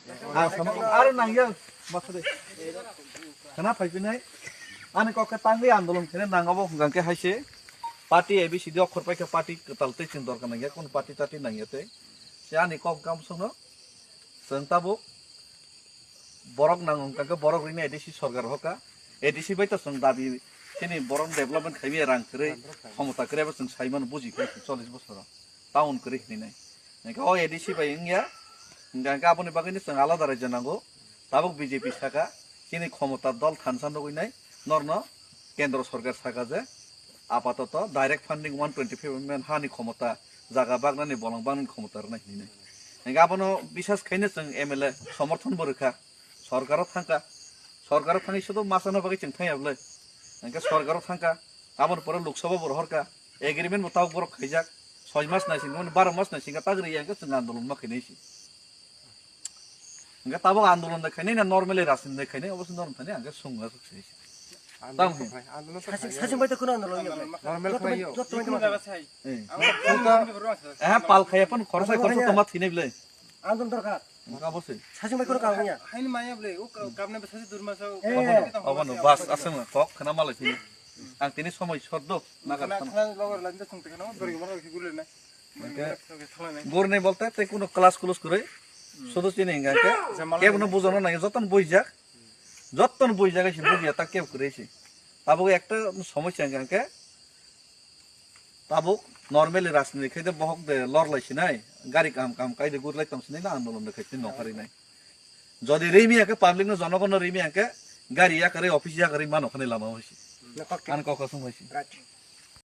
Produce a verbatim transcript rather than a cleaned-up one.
Ang sama aro nangya, masade. Khana phaipinai. Ani kok khe tangwi andolon khene nangabo hwnkha khe haise. Party A B C D okhor paikha party kwtal tei chwng dorkar nangya, kun party tati nangya tei. Se ani kok kam sono. Chwng tabuk borok nang hwnkha khe borok rini A D C sorkar hoka. A D C bai to chwng dabi chini borok development khaimya rang kwrwi khomota kwrwi abo chwng saimano buji khe chollish bosoro. Town kwrwi hinwi nai. Hingke o A D C bai wngya. Hingke hingke aboni bagwino chwng alada raijak nango. Tabuk B J P saka, chini khomota dol thansa nugwi nai, norno kendro sorkar saka je, apatoto direct funding one twenty five M L hani khomota, jaga bagnani bolong bagnani khomota rwnai hinwi nai. Hingke abono bisas khaino chwng M L A somorthon bo rwkha. Sorkaro thangkha. Sorkaro thangwi sudu masano bagwi chwng thangya bwle. Hingke sorkaro thangkha. Aboni pore Lok Sabha bo rohorkha. Agreement bo tabuk borok khaijak. Soi mas nai singkha, mane baro mas nai singkha, tagri ya hingke chwng andolon ma khainai si. Hingke tabuk andolon de khainai na normally rajniti de khainai, obo se norm thani hingke sung na suk si. Tamo. Saching, saching bai to kuno andolon ya. Normal khlai yo. Joto bai to. Eh. Eh, pal khaya pon khorsa khorsa toma thine bile. Andon dorkar. Wngkha bo se. Saching bai khoro kang ya. Haini maya ble, o ka-, kamne bwsa se durma sa, o Eh. Obono, obono, bas, aswk kok khna malai sini. Ang tini somoi soddo, nagar khna, khna. Khna logar lani da sungte khna, dorgi mara ki gurle na. Hingke Thangla nai. Gurni bolte tei kuno class kulus kwrwi. Sudu chini hingka hingke, Jamal kebo no nai. Bujono nai, joton buijak. Joton buijak si bujiya ta kebo kwrwi si. Tabuk ekta somosya hingka hingke, Tabuk normally rajniti khai de bohok de lor lai sinai, gari kaham kaham kai de gur lai tong sinai na andolon de khai tini nongkhari nai. Jodi rimi ya khe public no jonogon no rimi ya khe gari ya kare office ya kare mano khani lama hoisi. Nokok. An kok kosong hoisi. Right.